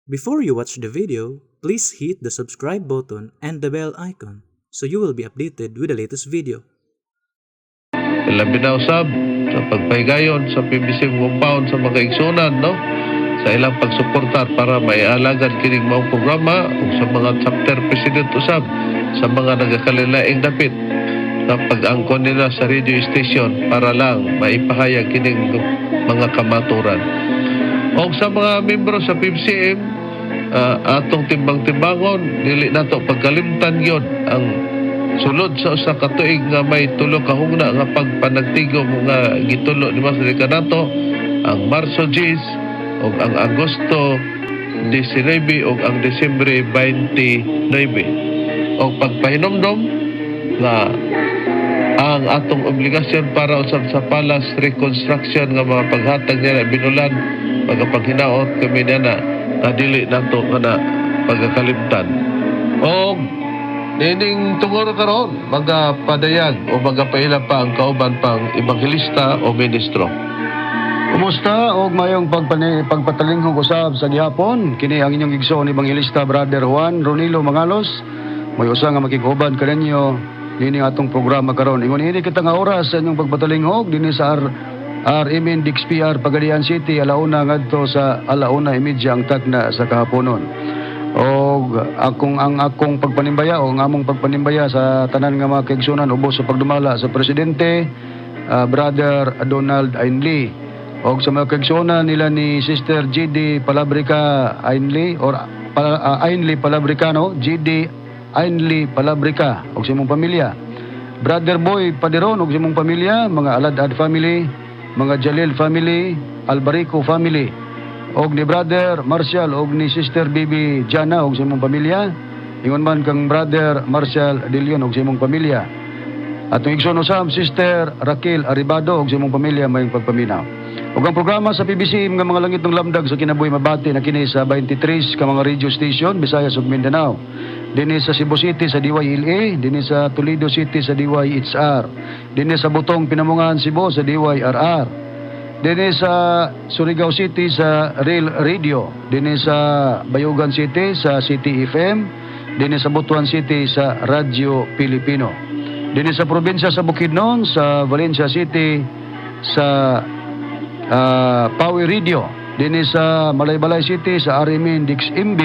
Before you watch the video, please hit the subscribe button and the bell icon so you will be updated with the latest video. Labi na usab sa pagpahigayon sa PBC compound sa mga igsunan, no? Sa ilang pagsuportar para maialagad kining maong programa ug sa mga chapter president usab sa mga nagakalilaing dapit na pag-angkon nila sa radio station para lang maipahayag kining mga kamaturan. O sa mga membro sa PBCM, atong timbang-timbangon, dili nato pagkalimtan yon ang sulod sa usa ka tuig nga may tulo ka hugna nga pagpanagtigom nga gitulo ni Master kanato, ang Marso 10 ug ang Agosto 19 ug ang Disyembre 29, og pagpahinomdom nga ang atong obligasyon para usab sa palace reconstruction nga mga paghatag niya binulan, pagkapaghinaot kami niya na nga dili nato kana pagkakalimtan. Og nining tungod karon, magapadayag o magapaila pa ang kauban pang ebanghelista o ministro. Kumusta og mayong pagpatalinghog usab sa gihapon. Kini ang inyong igsoon, Ebanghelista Brother Juan Ronilo Mangalos. May usa nga makig-uban kaninyo nining atong programa karon. Ingon ini kita nga oras sa inyong pagpatalinghog dinhi sa RMN DXPR Pagadian City, 1:00 ngadto sa 1:30 ang takna sa kahaponon. Og ang akong pagpanimbaya o ang among pagpanimbaya sa tanan nga mga kaigsunan ubos sa pagdumala sa presidente, Brother Donald Ainley, og sa mga kaigsunan nila ni Sister GD Palabrica Ainley or Ainley Palabricano, GD Ainley Palabrica og sa imong pamilya, Brother Boy Paderon og sa imong pamilya, mga Aladad family, mga Jalil family, Albarico family, og ni Brother Marcial og ni Sister Bibi Jana og sa imong pamilya. Ingon man kang Brother Marcial De Leon og sa imong pamilya. Atong igsoon usab, Sister Raquel Aribado og sa imong pamilya, mayong pagpaminaw. Ug ang programa sa PBC nga mga langit ng lamdag sa kinabuhi mabati na kini sa 23 ka mga radio station, Visayas ug Mindanao. Dinhi sa Cebu City sa DYLA, dinhi sa Toledo City sa DYHR, dinhi sa Butong Pinamungahan Cebu sa DYRR. Dinhi sa Surigao City sa Rail Radio, dinhi sa Bayugan City sa City FM, dinhi sa Butuan City sa Radyo Pilipino. Dinhi sa probinsya sa Bukidnon, sa Valencia City sa Power Radio. Dinhi sa Malaybalay City sa RMN DXMB,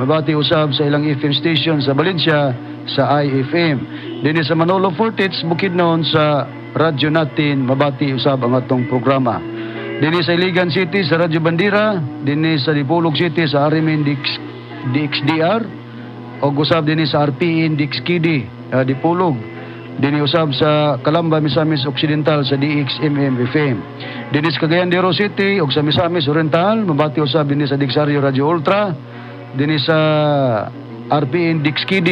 mabati usab sa ilang FM station sa Valencia sa IFM. Dinhi sa Manolo Fortich, Bukidnon sa radyo natin, mabati usab ang atong programa. Dinhi sa Iligan City sa Radyo Bandera, dinhi sa Dipolog City sa RMN DXDR, og usab dinhi sa RPN DXKD, Dipolog. Dinhi usab sa Calamba, Misamis Occidental sa DXMM FM. Dinhi sa Cagayan de Oro City ug sa Misamis Oriental, mabati usab dinhi sa Dixario Radio Ultra, dinhi sa RPN DXKD,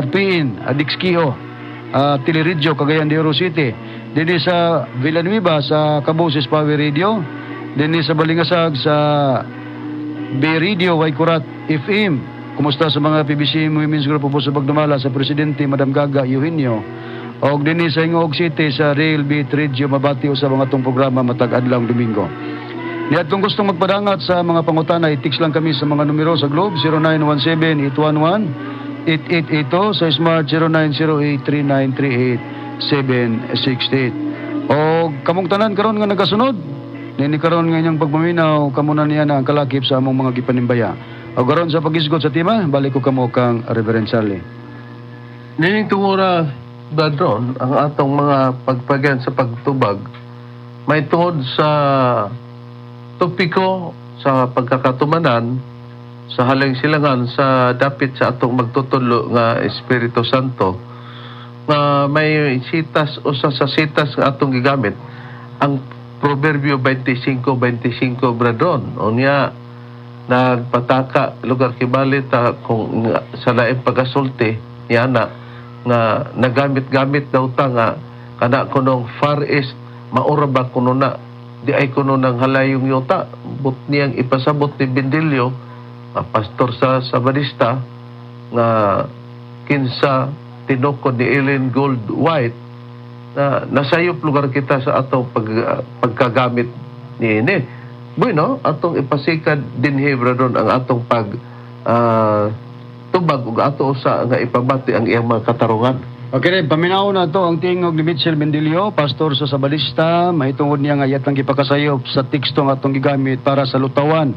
RPN DXKO, Teleradyo Cagayan de Oro City. Dinhi sa Villanueva sa Caboses Power Radio, dinhi sa Balingasag sa B Radio Waikurat FM. Kumusta sa mga PBC Women's Group po sa pagdumala sa Presidente Madam Gaga Eugenio. Og dinhi sa Gingoog City sa Rail Beat Radio, mabati sa mga atong programa matag adlaw Domingo. Niadtong gustong magpadangat sa mga pangutana, i-text lang kami sa mga numero sa Globe 0917-811-8882, sa Smart 0908-3938-768. O kamong tanan karon nga nagasunod, nini karon nga inyong pagpaminaw, kamo na niya na ang kalakip sa among mga gipanimbaya. O karon sa pag-isgot sa tema, balik ko kamo kang Reverend Charlie. Nining tungura, Brad Ron, ang atong mga pagpagyan sa pagtubag, may tungod sa topiko sa pagkakatumanan sa haling silangan sa dapit sa atong magtutudlo nga Espiritu Santo nga may sitas, usa sa sitas nga atong gigamit ang Proverbio 25:25, Brad Ron. Unya nagpataka lugar kibali ta kung nga, sa laing pagasulti niya na nga nagamit-gamit daw ta nga kana kunong Far East, maura ba kuno na di ay kuno ng halayong yuta, but niyang ipasabot ni Bendilio nga pastor sa Sabadista nga kinsa tinukod ni Ellen Gould White na nasayop lugar kita sa atong pagkagamit niini. Bueno, atong ipasikad dinhi, Bradon, ang atong pag tubag ug ato usa nga ipabati ang iyang mga katarungan. Okay, paminaw na to ang tingog ni Mitchell Mendilio, pastor sa Sabalista, mahitungod niya nga iyatang gipakasayop sa teksto nga atong gigamit para sa lutawan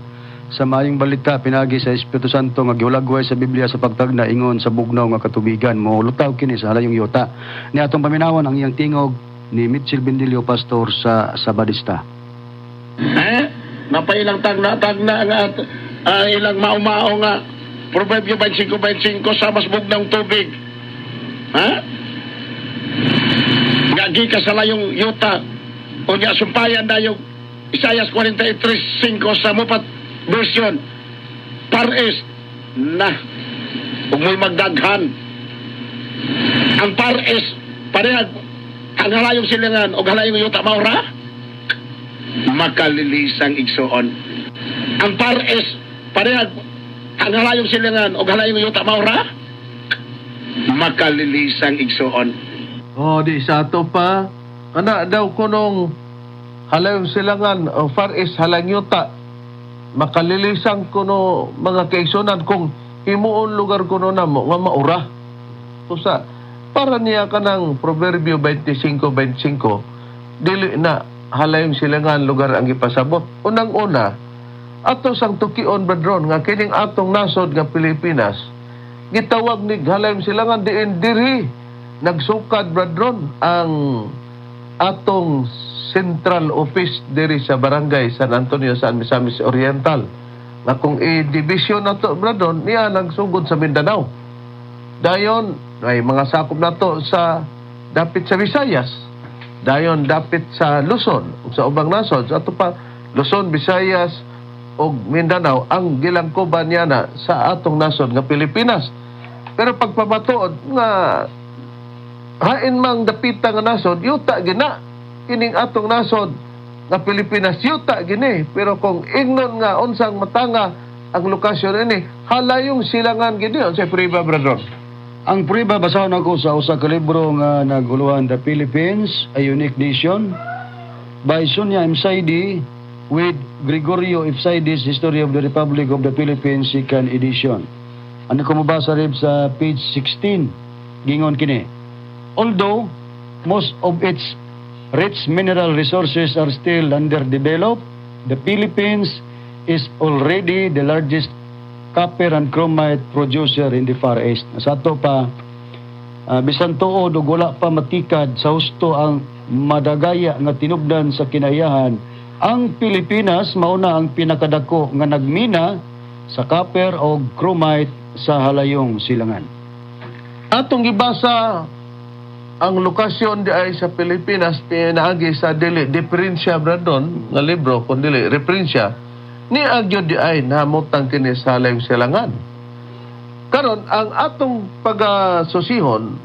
sa maayong balita pinagi sa Espiritu Santo nga gihulagway sa Biblia sa pagtagna ingon sa bugnaw nga katubigan mo lutaw kini sa halayong yuta. Ni atong paminawan ang iyang tingog ni Mitchell Mendilio, pastor sa Sabadista. Eh? Napailang tagna-tagna nga at ilang maumao nga Proverbio 25:25 sa mas bugnang tubig. Ha? Nga gikan sa layong yuta o nga sumpayan na yung Isaias 43:5 sa Moffatt version. Far East na ug mo'y magdaghan. Ang Far East parehag ang halayong silangan o halayong yuta maura makalilisang igsoon. Ang Far East, parehag ang halayong silangan o halayong yuta maura makalilisang igsoon. Oh, di sa ato pa. Ana daw kunong halayong silangan o Far East halayong yuta. Makalilisang kuno mga kaigsunan kung himuon lugar kuno namo nga maura. Usa para niya kanang Proverbio 25:25 dili na halayong silangan lugar ang gipasabot. Unang-una, ato sang tukion, Bradron, nga kining atong nasod nga Pilipinas gitawag ni halayong silangan diin diri nagsukad, Bradron, ang atong central office diri sa barangay San Antonio sa Misamis Oriental nga kung i-division nato, Bradron, niya nagsugod sa Mindanao, dayon ay mga sakop nato sa dapit sa Visayas, dayon dapit sa Luzon ug sa ubang nasod. Sa ato pa Luzon, Visayas ug Mindanao ang gilangkoban niya na sa atong nasod nga Pilipinas. Pero pagpamatuod nga hain mang dapita nga nasod, yuta gina kining atong nasod nga Pilipinas, yuta gini. Pero kung ingnon nga unsang matanga ang lokasyon ini, halayong silangan gini. Unsay priba, Bradron? Ang prueba, basahon ako sa usa ka libro nga naguluhan The Philippines, A Unique Nation by Sonia M. Saidi with Gregorio F. Saidi's History of the Republic of the Philippines, second edition. Ano ko mabasa rib sa page 16, gingon kini. Although most of its rich mineral resources are still underdeveloped, the Philippines is already the largest copper and chromite producer in the Far East. Sa ato pa, bisan tuod ug wala pa matikad sa husto ang madagaya nga tinubdan sa kinaiyahan, ang Pilipinas mauna ang pinakadako nga nagmina sa copper o chromite sa halayong silangan. Atong gibasa ang lokasyon di ay sa Pilipinas pinaagi sa dili diferensya, Bradon, nga libro kun dili referensya ni agyo di ay nahamutang kini sa halayong silangan. Karon ang atong pagasusihon,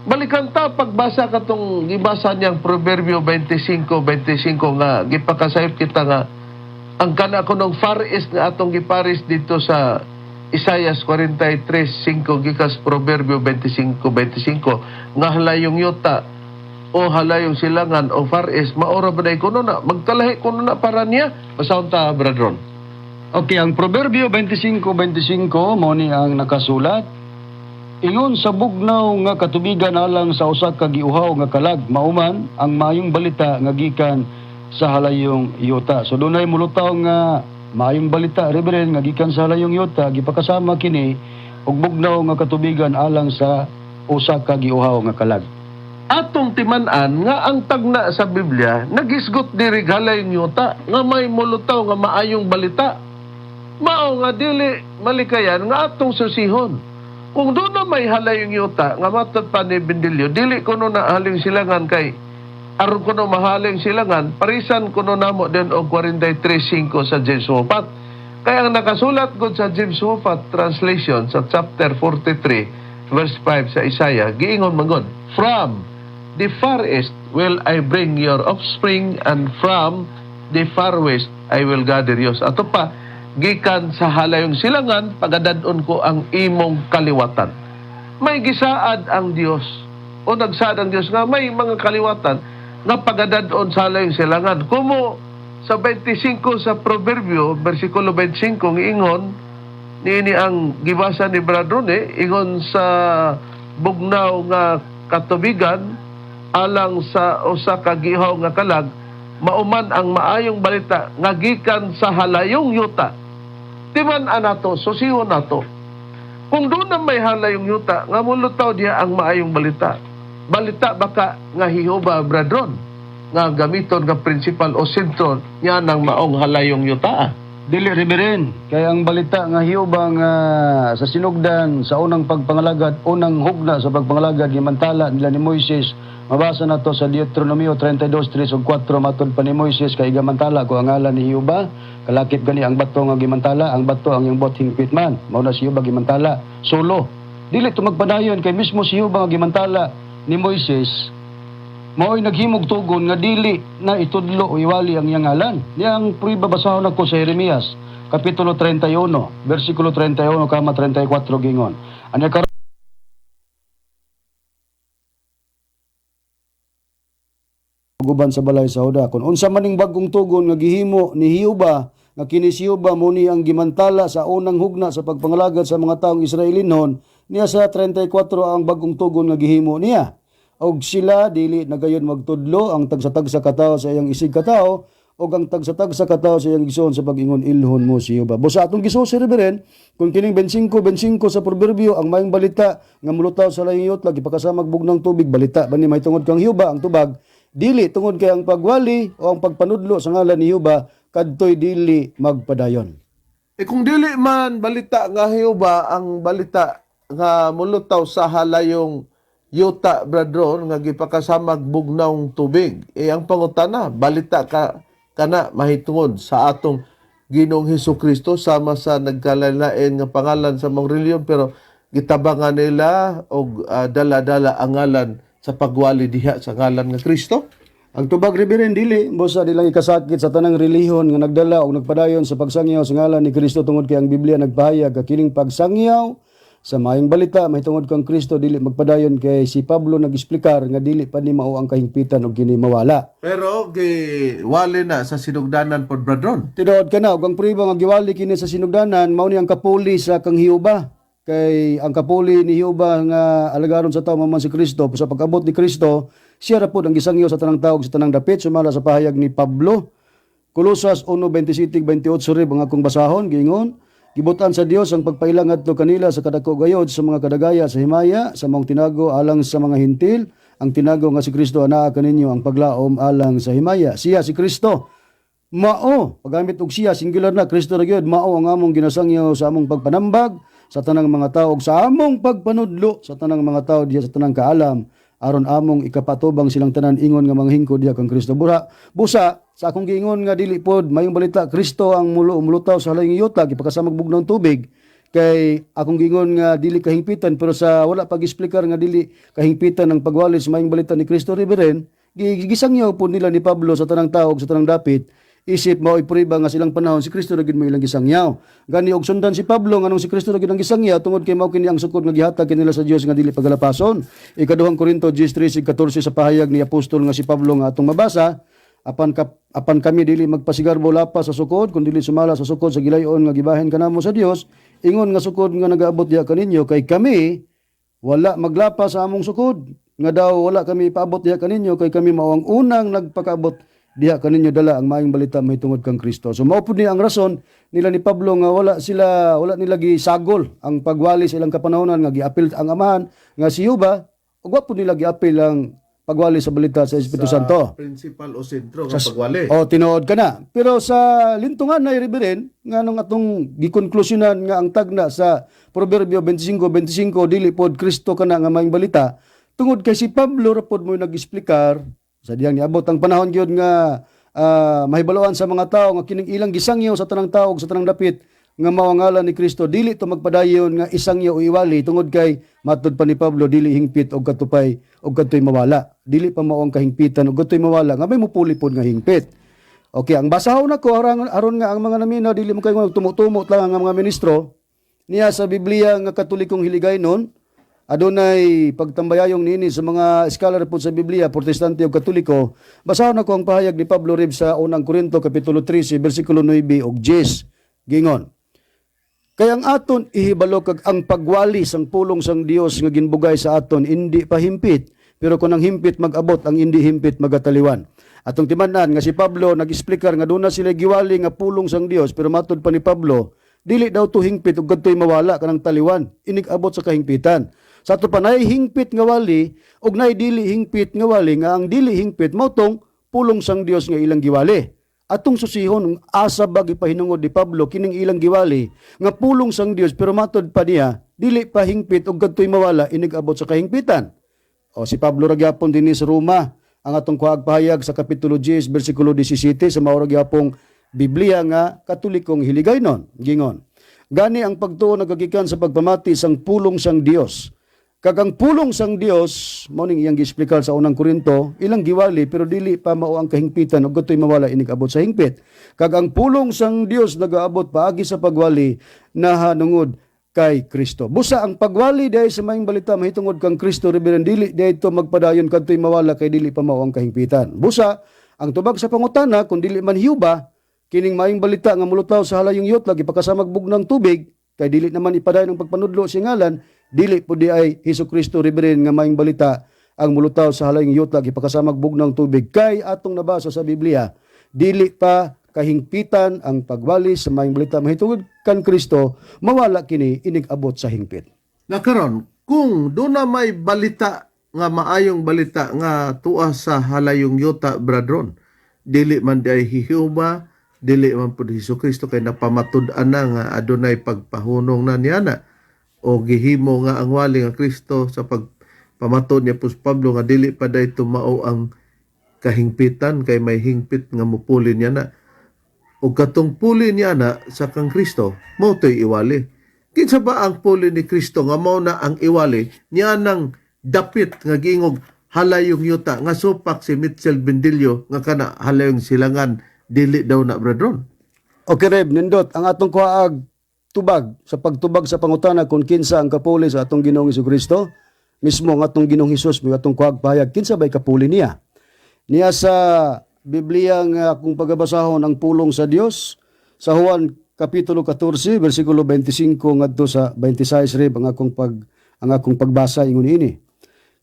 balikan ta pagbasa katong gibasa niyang Proverbio 25:25 nga gipakasayop kita nga ang kana kunong Far East nga atong giparis dito sa Isayas 43:5 gikas Proverbio 25:25 nga halayong yuta o halayong silangan o Far East maura ba day kuno na magkalahi kuno na para niya. Basahon ta, Bradron. Okay, ang Proverbio 25:25 mao ni ang nakasulat. Ingon sa bugnaw nga katubigan alang sa usa ka giuhaw nga kalag, mauman ang maayong balita nga gikan sa halayong yuta. So dunay mulutaw nga maayong balita, Reverend, nga gikan sa halayong yuta, gipakasama kini og bugnaw nga katubigan alang sa usa ka giuhaw nga kalag. Atong timan-an nga ang tagna sa Biblia nagisgot diri halayong yuta nga may mulutaw nga maayong balita. Mao nga dili malikayan nga atong susihon. Kung doon na may halayong yuta nga matod pa ni Bendilio, dili kuno na halayong silangan kay aron kuno mahalayong silangan, parisan kuno namo din og 43:5 sa James Moffatt. Kaya ang nakasulat gud sa James Moffatt translation sa chapter 43 verse 5 sa Isaiah, giingon man gud, "From the Far East will I bring your offspring and from the far west I will gather you." Ato pa, gikan sa halayong silangan pagadad-on ko ang imong kaliwatan. May gisaad ang Dios o nagsaad ang Dios nga may mga kaliwatan nga pagadad-on sa halayong silangan. Kumo Sa 25 sa Proverbio, versikulo 25, ingon, niini ang gibasa ni Brad Rone, ingon sa bugnaw nga katubigan, alang sa usa ka gihaw nga kalag, mauman ang maayong balita nga gikan sa halayong yuta. Timan anato, susihon nato. Kung doon na may halayong yuta, nga mulutaw diya ang maayong balita. Balita baka nga hihuba, Brad Ron, nga gamiton nga principal o sentro niya ng maong halayong yuta. Dili, Reverend, kay ang balita nga hiuba nga sa sinugdan sa unang pagpangalagad, unang hugna sa pagpangalagad gimantala nila ni Moises. Mabasa na to sa Deuteronomio 32:3 ug 4, matod pa ni Moises kay gamantala ko ang ngalan ni Hiuba, kalakip gani ang bato nga gimantala, ang bato ang iyang buot hingpit man. Mao na si Hiuba gimantala solo. Dili to magpadayon kay mismo si Hiuba nga gimantala ni Moises mao'y naghimog tugon nga dili na itudlo o iwali ang iyang ngalan. Niya ang prueba, basahon ako sa Jeremias, Kapitulo 31, versikulo 31 kama 34, gingon. Anya karon guban sa balay sa Huda. Kung unsa maning bagong tugon nga gihimo ni Hiuba, nga kini si Hiuba mo ni ang gimantala sa unang hugna sa pagpangalagad sa mga taong Israelinhon, niya sa 34 ang bagong tugon nga gihimo niya. Og sila dili na gayon magtudlo ang tagsa-tagsa katawo sa iyang isig katawo og ang tagsa-tagsa katawo sa iyang igsoon sa pag-ingon, "Ilhon mo si Jehova." Busa atong gisusi, Reverend, kung kining 25-25 sa Proverbio, ang maayong balita nga mulutaw sa layong yuta gipakasamag bugnang tubig, balita ba ni mahitungod kang Jehova ang tubag? Dili, tungod kay ang pagwali o ang pagpanudlo sa ngalan ni Jehova kadtoy dili magpadayon. Eh kung dili man balita nga Jehova ang balita nga mulutaw sa halayong yuta, Brad Ron, nga gipakasamag bugnawng tubig. Eh ang pangutana, balita ka kana mahitungod sa atong Ginoong Hesus Kristo sama sa nagkalalain nga pangalan sa mga reliyon, pero gitabangan nila og dala-dala ang ngalan sa pagwali diha sa ngalan nga Kristo? Ang tubag, Reverend, dili, busa di lang ikasakit sa tanang relihiyon nga nagdala o nagpadayon sa pagsangyaw sa ngalan ni Kristo, tungod kay ang Biblia nagpahayag ka kining pagsangyaw sa maayong balita mahitungod kang Kristo dili magpadayon, kay si Pablo nag-eksplikar nga dili pa ni mao ang kahingpitan og kini mawala. Pero giwali na sa sinugdanan pod, Brad Ron. Tinuod ka na, ug ang prueba nga giwali kini sa sinugdanan mao ni ang kapuli sa kang Hiuba. Kay ang kapuli ni Hiuba nga alagaron sa tao man si Kristo, sa pag-abot ni Kristo, siya ra pod ang gisangyo sa tanang tao ug sa tanang dapit sumala sa pahayag ni Pablo. Kolosas 1:27-28 rib ang akong basahon, giingon, "Gibutan sa Dios ang pagpaila ngadto kanila sa kadako gayod sa mga kadagaya sa himaya sa maong tinago alang sa mga Hintil. Ang tinago nga si Kristo anaa kaninyo ang paglaom alang sa himaya. Siya si Kristo mao," paggamit og siya, singular na, Kristo ra gyud, "mao ang among ginasangyaw sa among pagpanambag sa tanang mga tao ug sa among pagpanudlo sa tanang mga tao diha sa tanang kaalam, aron among ikapatubang silang tanan ingon nga manghingkod diha kang Kristo." Bura, busa sa akong giingon nga dili pod mayong balita Kristo ang mulo mulutaw sa halayong yuta gipakasamag bugnaw tubig, kay akong giingon nga dili kahingpitan, pero sa wala pag-explicar nga dili kahingpitan ang pagwali sa mayong balita ni Kristo, Reverend, gisangyaw po nila ni Pablo sa tanang tao ug sa tanang dapit, isip mao'y prueba nga silang panahon si Kristo ra gyud mo ilang gisangyaw. Gani og sundan si Pablo nganong si Kristo ra gyud ang gisangyaw, tungod kay mao kini ang sukod nga gihatag kanila sa Dios nga dili pagalapason. Ikaduhang Korinto 10:13-14 sa pahayag ni apostol nga si Pablo nga atong mabasa, "Apan kami dili magpasigarbo lapas sa sukod, kun dili sumala sa sukod sa gilayon nga gibahin kanamo sa Dios, ingon nga sukod nga nagaabot diha kaninyo, kay kami wala maglapas sa among sukod nga daw wala kami ipaabot diha kaninyo, kay kami mao ang unang nagpakaabot diha kaninyo dala ang maayong balita mahitungod kang Kristo." So mao pud ni ang rason nila ni Pablo nga wala nila gisagol ang pagwali sa ilang kapanahonan nga giapil ang amahan nga si Yuba, ug wa pud nila giapil ang pagwali sa balita sa Espiritu Santo. Principal o sentro nga pagwali. O, tinuod ka na. Pero sa lintungan na, Reverend, nga nung atong gikonklusyonan nga ang tagna sa Proverbio 25-25 dili pod Kristo kana nga maayong balita, tungod kay si Pablo ra pod mo nag-explicar sa diyang niabot ang panahon gyud nga mahibaluan sa mga tao nga kining ilang gisangyaw sa tanang tao ug sa tanang dapit nga mao ang ngalan ni Kristo dili to magpadayon nga isangyaw o iwali, tungod kay matud pa ni Pablo dili hingpit og katupay og kadtoy mawala, dili pa mao ang kahingpitan og kadtoy mawala nga may mupuli pod nga hingpit. Okay, ang basahon nako aron nga ang mga naminaw dili mo kayo tumutumot lang ang mga ministro niya sa Biblia nga Katolikong Hiligaynon. Adunay pagtambayayong nini sa mga scholar po sa Biblia, Protestante o Katoliko. Basahon ako ang pahayag ni Pablo, Reb, sa Unang Korinto kapitulo 13 bersikulo 9 ug 10. Gingon: "Kaya ang aton ihibalo kag ang pagwali sang pulong sang Dios nga ginbugay sa aton hindi pa himpit, pero kung ang himpit mag-abot, ang hindi himpit magataliwan." Atong timan-an nga si Pablo nag-explicar nga doon na sila giwali nga pulong sang Dios, pero matod pa ni Pablo, dili daw to hingpit ug kadtoy mawala kanang taliwan inig abot sa kahingpitan. Sa ato pa nay hingpit nga wali ug nay dili hingpit nga wali, nga ang dili hingpit mao tong pulong sang Dios nga ilang giwali. Atong susihon asa ba gipahinungod ni Pablo kining ilang giwali nga pulong sang Dios, pero matod pa niya dili pa hingpit ug kadtoy mawala inig abot sa kahingpitan. O si Pablo ra gyapon dinhi sa Roma ang atong kuhag pahayag sa kapitulo 10 bersikulo 17 sa mao ra gyapong Biblia nga Katolikong hiligaynon. Gingon: "Gani ang pagtuo nagagikan sa pagpamati sang pulong sang Dios. Kag ang pulong sang Dios," mao ning iyang giexplikar sa Unang Korinto, ilang giwali pero dili pa mao ang kahingpitan ug kadtoy mawala inig abot sa hingpit. "Kag ang pulong sang Dios nagaabot paagi sa pagwali nahanungod kay Kristo." Busa ang pagwali diay sa Maayong Balita mahitungod kang Kristo, Reverend, dili diay ito magpadayon kadtoy mawala kay dili pa mao ang kahingpitan. Busa ang tubag sa pangutana, kung dili man Hiuba kining Maayong Balita nga mulutaw sa halayong yutla gipakasamag bugnang tubig, kay dili naman ipadayon ang pagpanudlo sa ngalan, dili po diay Hesus Kristo, Reverend, nga Maayong Balita ang mulutaw sa halayong yutla gipakasamag bugnang tubig, kay atong nabasa sa Biblia dili pa kahingpitan ang pagwali sa Maayong Balita mahitungod kan Kristo, mawala kini inig abot sa hingpit. Na karon, kung doon na may balita nga maayong balita nga tuwa sa halayong yuta, bradron, dili man di ay Hiuba, dili man pud Hesus Kristo, kay napamatud-an na nga adunay pagpahunong na niya na o gihimo nga ang wali nga Kristo sa pagpamatod ni Apostol Pablo nga dili pa day mao ang kahingpitan kay may hingpit nga mupuli niya na o katong puli niya na sa kang Kristo mao to'y iwali. Kinsa ba ang puli ni Kristo nga mao na ang iwali niya nang dapit nga giingog halayong yuta nga supak si Mitchell Bendillo nga kana halayong silangan, dili daw na, brethren? Okay, Reb, nindot ang atong kuhaag tubag sa pagtubag sa pangutana kung kinsa ang kapuli sa atong Ginoong Kristo. Mismo ang atong Ginoong Hesus may atong kuhaag pahayag kinsa bay kapuli niya. Niya sa Biblia nga akong pagabasahon ang pulong sa Dios sa Juan kapitulo 14 bersikulo 25 ngadto sa 26, Reb, ang akong pagbasa. Ingon ini: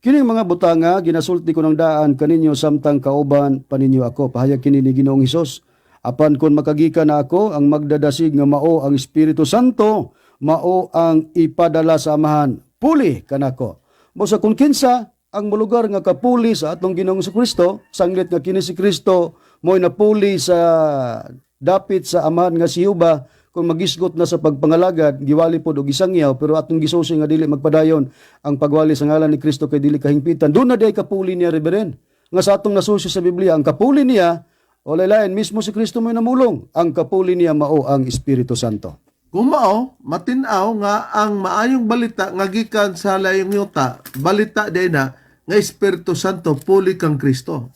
"Kining mga butanga ginasulti ko ng daan kaninyo samtang kauban pa ninyo ako." Pahayag kini ni Ginoong Hesus. "Apan kon makagikan na ako, ang magdadasig nga mao ang Espiritu Santo, mao ang ipadala sa Amahan puli kanako." Busa kung kinsa ang molugar nga kapuli sa atong Ginoong Kristo, sanglit nga kini si Kristo mo'y napuli sa dapit sa Amahan nga si Huba, kung magisgot na sa pagpangalagad, giwali pod og isangyaw, pero atong gisusi nga dili magpadayon ang pagwali sa ngalan ni Kristo kay dili kahingpitan. Doon na di kapuli niya, Reverend. Nga sa atong nasusi sa Biblia, ang kapuli niya, walay lain, mismo si Kristo mo'y namulong. Ang kapuli niya mao ang Espiritu Santo. Kung mao, matin-aw nga ang maayong balita nga gikan sa layong yuta, balita din na nga Espiritu Santo puli kang Kristo.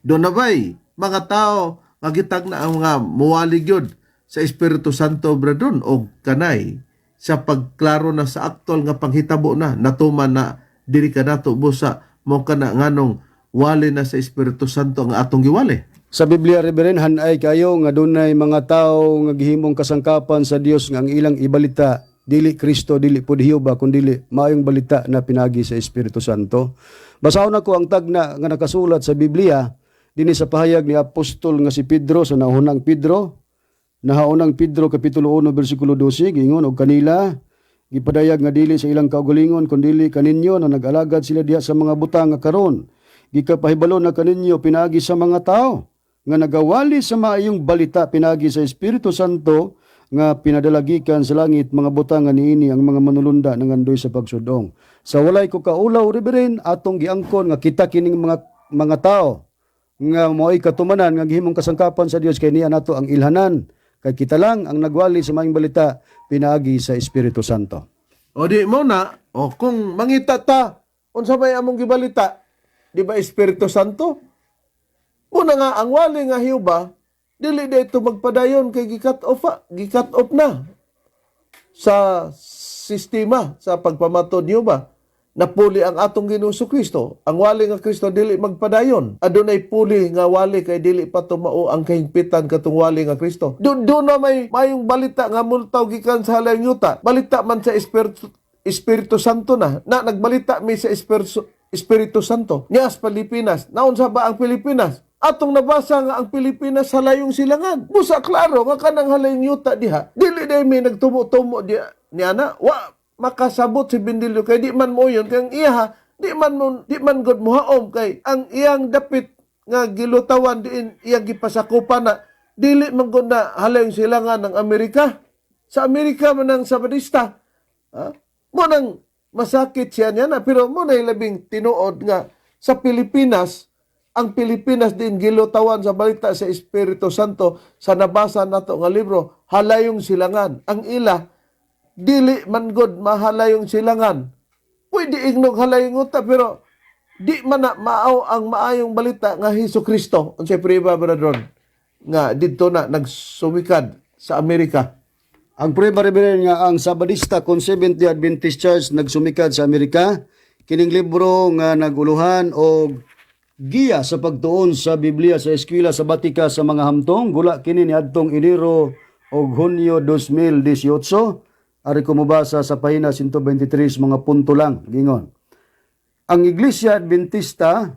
Doon na ba'y mga tao nga gitag na ang mga muwali gyud sa Espiritu Santo, bradon, o kanay sa pagklaro na sa aktual nga panghitabo na natuman na diri kanato, busa mo kana nganong wali na sa Espiritu Santo ang atong giwali. Sa Biblia, Reverend, hanay kayo nga dunay mga tao nga gihimong kasangkapan sa Dios nga ang ilang ibalita dili Kristo, dili pud Hiuba, kun dili Maayong Balita na pinagi sa Espiritu Santo. Basahon ako ang tagna nga nakasulat sa Biblia dinhi sa pahayag ni apostol nga si Pedro sa Nahaunang Pedro. Nahaunang Pedro kapitulo 1 bersikulo 12, gingon: "Og kanila gipadayag nga dili sa ilang kaugalingon kundi kaninyo na nag-alagad sila diha sa mga butang nga karon gikapahibalo na kaninyo pinaagi sa mga tao nga nagawali sa Maayong Balita pinagi sa Espiritu Santo nga pinadala gikan sa langit, mga butang nga niini ang mga manulunda nangandoy sa pagsudong." Sa walay ko kaulaw, Reverend, atong giangkon nga kita kining mga tao nga mo'y katumanan nga gihimong kasangkapan sa Dios, kay niya nato ang ilhanan kay kita lang ang nagwali sa Maayong Balita pinaagi sa Espiritu Santo. O di mo na, o kung mangita ta, unsa may among gibalita? Di ba Espiritu Santo? Una nga ang wali nga Hiuba, dili dito magpadayon kay gi-cut off, gi-cut off na sa sistema sa pagpamatod niyo ba? Napuli ang atong Ginoong Kristo. Ang wali nga Kristo dili magpadayon. Adunay puli nga wali kay dili pa tumao ang kahingpitan katong wali nga Kristo. Doon na may mayong balita nga multaw gikan sa halayong yuta. Balita man sa Espiritu Santo na. Na nagbalita mi sa Espiritu Santo. Niya sa Pilipinas. Naunsa ba ang Pilipinas? Atong nabasa nga ang Pilipinas halayong silangan. Busa klaro nga kanang halayong yuta diha. Dili day mi nagtumo-tumo diha niya na. Wa makasabot si Bindilyo kay di man mo yun kay ang iya di man gud mohaom kay ang iyang dapit nga gilutawan diin iyang gipasakupan na dili man gud na halayong silangan ng Amerika. Sa Amerika man ang Sabadista. Ha? Mo nang masakit siya niya na, pero mo na labing tinuod nga sa Pilipinas, ang Pilipinas din gilutawan sa balita sa Espiritu Santo sa nabasa nato nga libro, halayong silangan. Ang ila dili man god mahalayong silangan. Pwede ignog halayong uta, pero di man na maaw ang maayong balita nga Hesus Kristo. Unsay prueba, Brother Ron, nga didto na nagsumikad sa Amerika? Ang prueba, Reverend, nga ang Sabadista kon Seventh-day Adventist Church nagsumikad sa Amerika, kining libro nga naguluhan og giya sa pagtuon sa Biblia sa eskwela sa Batika sa mga hamtong, gula kini niadtong Enero og Hunyo 2018. Ari ko mobasa sa pahina 123, mga punto lang. Gingon: Ang Iglesia Adventista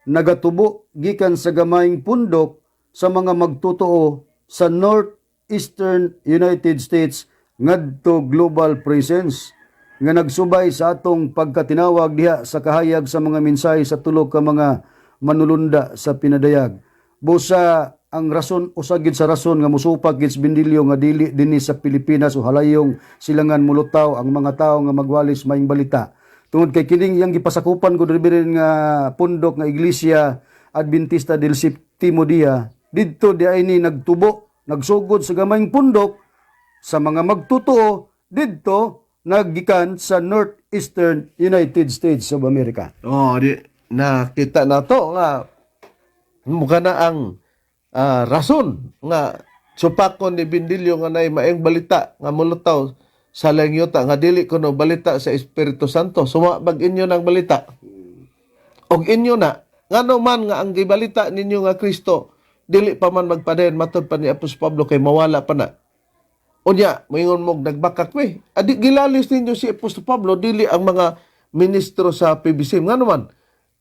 nagatubo gikan sa gamayng pundok sa mga magtotoo sa Northeastern United States ngadto global presence nga nagsubay sa atong pagkatinawag diha sa kahayag sa mga mensahe sa tulo ka mga manulunda sa pinadayag. Busa ang rason, usa gid sa rason nga musupak gid sa Bindilyo nga dili dinhi sa Pilipinas o halayong silangan mulutaw ang mga tawo nga magwalis maayong balita, tungod kay kining iyang gipasakupan ko, Reverend, nga pundok nga Iglesia Adventista del Septimo Dia, didto di ay ni nagtubo, nagsugod sa gamayng pundok sa mga magtotoo didto naggikan sa Northeastern United States of America. Oh, di nakita na to nga mukha na ang rason nga supakon ni Bindilyo nga nay maayong balita nga mulutaw sa langyuta nga dili kuno balita sa Espiritu Santo. Suma bag inyo ng balita. Og inyo na ngano man nga ang gibalita ninyo nga Kristo dili pa man magpadayon matod pa ni Apostol Pablo kay mawala pa na. Unya, moingon mo nagbakak mi. Adi gilalis ninyo si Apostol Pablo, dili ang mga ministro sa PBC. Ngano man?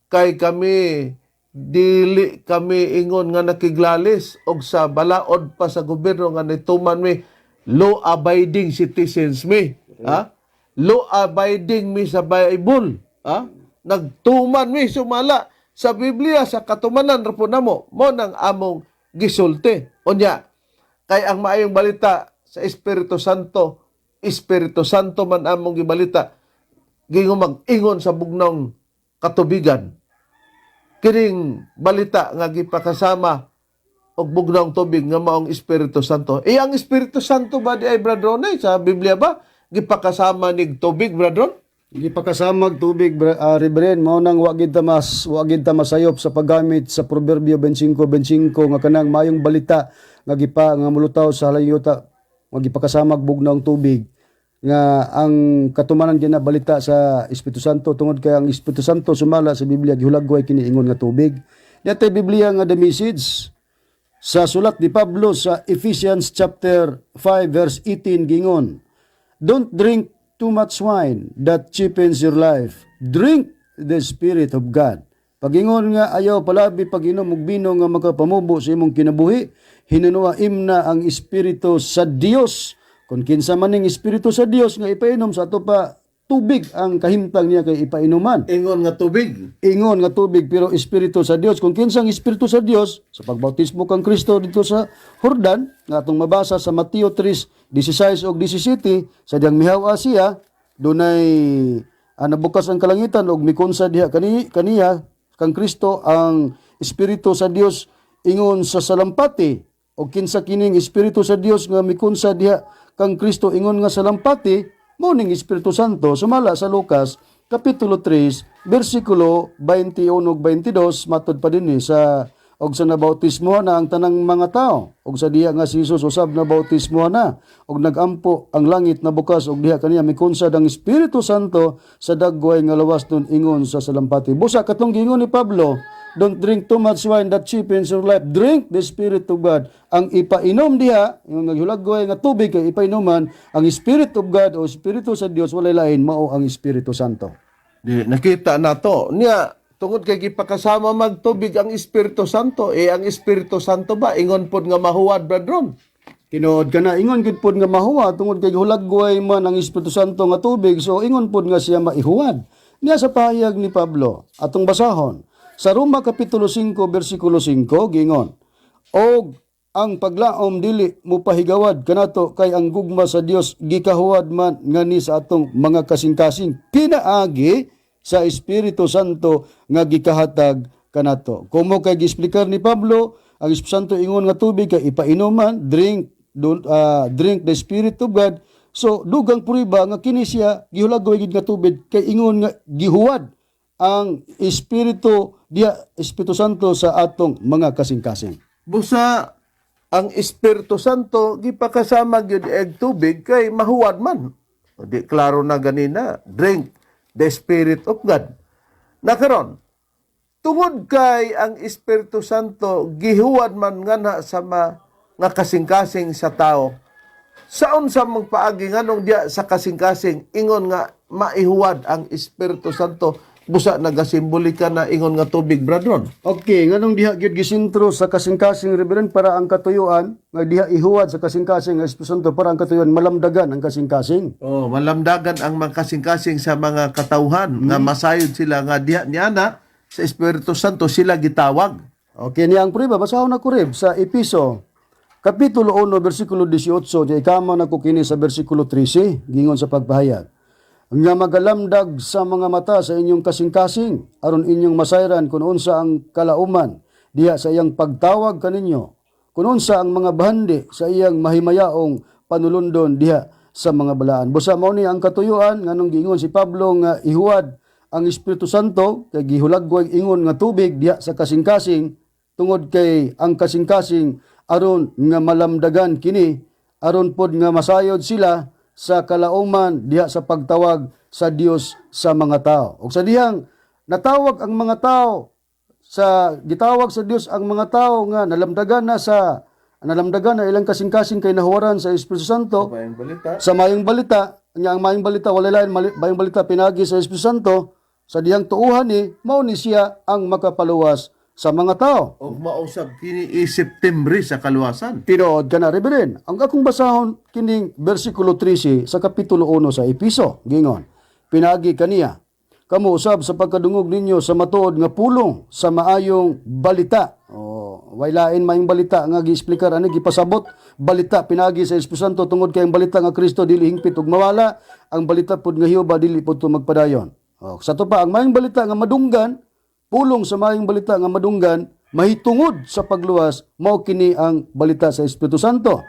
Kay kami dili kami ingon nga nakiglalis og sa balaod pa sa gobyerno nga nituman mi, law abiding citizens mi. Ha? Law abiding mi sa Bible. Ha? Nagtuman mi sumala sa Biblia, sa katumanan ra po namo mo nang among gisulti. Unya, kay ang maayong balita sa Espiritu Santo, Espiritu Santo man among gibalita, gingon mag-ingon sa bugnong katubigan. Kining balita nga gipakasama og bugnong tubig nga maong Espiritu Santo. Eh, ang Espiritu Santo ba di ay, Brother Ron, eh, sa Biblia ba gipakasama nig tubig, Brother Ron? Gipakasamag tubig, Reverend, mao nang wa gid ta masayop sa paggamit sa Proverbio 25:25 nga kanang mayong balita nga gipa nga mulutaw sa halayuta nga gipakasamag bugnaw tubig, nga ang katumanan gyud na balita sa Espiritu Santo, tungod kay ang Espiritu Santo sumala sa Biblia gihulagway kini ingon nga tubig. Diyatay Biblia nga The Message, sa sulat ni Pablo sa Ephesians chapter 5 verse 18, gingon: "Don't drink too much wine that cheapens your life. Drink the Spirit of God." Pagingon nga ayaw palabi pag-inom og bino nga makapamubo sa imong kinabuhi, hinunua imna ang Espiritu sa Dios. Kung kinsa man ning Espiritu sa Dios nga ipainom sa ato pa, tubig ang kahimtang niya kay ipainuman. Ingon nga tubig. Ingon nga tubig pero Espiritu sa Dios. Kung kinsang Espiritu sa Dios sa pagbautismo kang Kristo dito sa Jordan nga atong mabasa sa Mateo 3:16 ug 17, sa diyang mihaw siya, dunay nabukas ang kalangitan ug mikunsa diha kaniya kang Kristo ang Espiritu sa Dios ingon sa salampati. Og kinsa kining Espiritu sa Dios nga mikunsa diha kang Kristo ingon nga salampati? Mao ning Espiritu Santo sumala sa Lucas kapitulo 3 bersikulo 21 ug 22, matod pa dinhi sa Og sa nabautismo na ang tanang mga tao, og sa diha nga si Jesus usab nabautismo na, og nagampo ang langit na bukas, og diha kaniya mikonsad ang Espiritu Santo sa dagway nga lawas nun ingon sa salampati. Busa katong giingon ni Pablo, "Don't drink too much wine that cheapens your life. Drink the Spirit of God." Ang ipainom diha, yung naghulagway nga tubig kay ipainuman, ang Spirit of God o Espiritu sa Dios, walay lain, mao ang Espiritu Santo. Di, nakita na to. Niya, tungod kay gipakasama magtubig ang Espiritu Santo, eh ang Espiritu Santo ba, ingon pod nga mahuwad, Brad Ron? Tinuod ka na, ingon gid pod nga mahuwad tungod kay hulagway man ang Espiritu Santo nga tubig, so ingon pod nga siya maihuwad. Niya sa pahayag ni Pablo, atong basahon sa Roma kapitulo 5 bersikulo 5, gingon, "Og ang paglaom dili mopahigawad kanato kay ang gugma sa Dios gikahuwad man ngani sa atong mga kasing-kasing pinaagi sa Espiritu Santo nga gikahatag kanato." Kumo kay giexplikar ni Pablo, ang Espiritu Santo ingon nga tubig kay ipainuman, drink, don't, drink the Spirit of God. So dugang prueba nga kini siya gihulagway gid nga tubig kay ingon nga gihuwad ang Espiritu diya, Espiritu Santo, sa atong mga kasing-kasing. Busa ang Espiritu Santo gipakasama gyud eg tubig kay mahuwad man. O di klaro na ganina, drink the Spirit of God. Nakaron, tungod kay ang Espiritu Santo gihuwad man nganha sa nga kasing-kasing sa tao. Saon sa mong paagi, nganong diya sa kasing-kasing ingon nga maihuwad ang Espiritu Santo, busa nagasimbolika na ingon nga tubig, Brad Ron? Okay, nganong diha gyud gisintro sa kasing-kasing, Reverend, para ang katuyuan nga diha ihuwad sa kasing-kasing ang Espiritu Santo para ang katuyuan malamdagan ang kasing-kasing. Oh, malamdagan ang mga kasing-kasing sa mga katawhan nga masayod sila nga diha niana sa Espiritu Santo sila gitawag. Okay, niya ang prueba, basahon na ko, Reb, sa Episo Kapitulo 1, versikulo 18, di ikama na ko kini sa versikulo 13, gingon sa pagpahayag, "Nga magalamdag sa mga mata sa inyong kasing-kasing, aron inyong masayran kung unsa ang kalauman diha sa iyang pagtawag kaninyo, kung unsa ang mga bahandi sa iyang mahimayaong panulundon diha sa mga balaan." Busa mao ni ang katuyuan nganong giingon si Pablo nga ihuwad ang Espiritu Santo kay gihulagway ingon nga tubig diha sa kasing-kasing, tungod kay ang kasing-kasing aron nga malamdagan kini, aron pod nga masayod sila sa kalauman diha sa pagtawag sa Dios sa mga tao. Ug sa dihang natawag ang mga tao sa gitawag sa Dios ang mga tao nga nalamdagan na ilang kasing-kasing kay nahuwaran sa Espiritu Santo Maayong balita. Sa mayong balita nya, ang mayong balita walay lain mayong balita pinagi sa Espiritu Santo. Sa dihang tuuhan ni mao ni siya ang makapaluwas sa mga tao. Og mausab kini isip timbre sa kaluwasan. Tinuod ka na, Reverend. Ang akong basahon kining versikulo 13 sa kapitulo 1 sa Episo, gingon, "Pinagi kaniya kamo usab sa pagkadungog ninyo sa matuod nga pulong sa maayong balita." Oh, way lain maayong balita nga giexplikar ani, gipasabot balita pinagi sa Espiritu Santo, tungod kay ang balita nga Kristo dili hingpit ug mawala, ang balita pud nga Jehova dili pud to magpadayon. Oh, sa to pa ang maayong balita nga madunggan, pulong sa maayong balita nga madunggan mahitungod sa pagluwas, mao kini ang balita sa Espiritu Santo.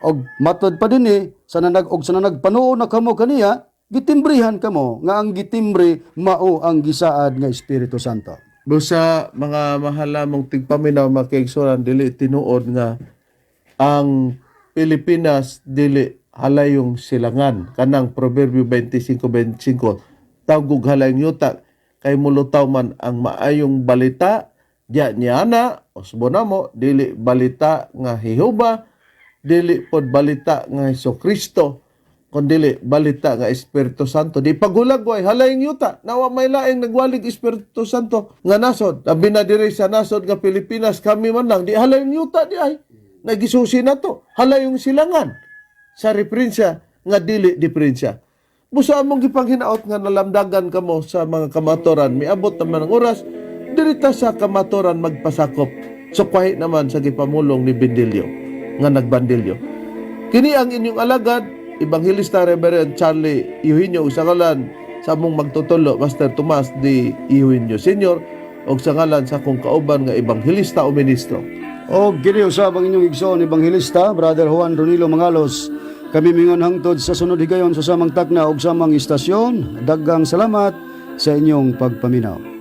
Og matod pa dinhi sa nanag og sa nanagpanuo na kamo kaniya, gitimbrihan kamo nga ang gitimbre mao ang gisaad nga Espiritu Santo. Busa mga mahalamong tigpaminaw, mga kaigsuonan, dili tinuod nga ang Pilipinas dili halayong silangan, kanang Proverbio 25:25, tawgog halayong yuta kay mulutaw man ang maayong balita diya niana. Usbo namo, dili balita nga Jehova, dili pod balita nga Hesus Kristo, kundili balita nga Espiritu Santo. Di paghulagway halayong yuta, nawa may laing nagwalig Espiritu Santo nga nasod, labi na diri sa nasod nga Pilipinas. Kami man lang di halayong yuta, di ay nagisusi na to halayong silangan sa referensya nga dili diferensya. Busa among gipanghinaot nga nalamdagan kamo sa mga kamatuoran. Miabot naman ang oras, dirita sa kamatuoran magpasakop. Sukwahi naman sa gipamulong ni Bendilio nga nagbandilyo. Kini ang inyong alagad, Evangelista Reverend Charlie Eugenio, sa ngalan sa among magtutulo, Master Tomas D. Eugenio Senior, ug sa ngalan sa akong kauban nga ebanghelista o ministro. Og kini usab ang inyong igsoon, Ebanghelista Brother Juan Ronilo Mangalos. Kami mingon hangtod sa sunod higayon sa samang takna ug samang istasyon. Daghang salamat sa inyong pagpaminaw.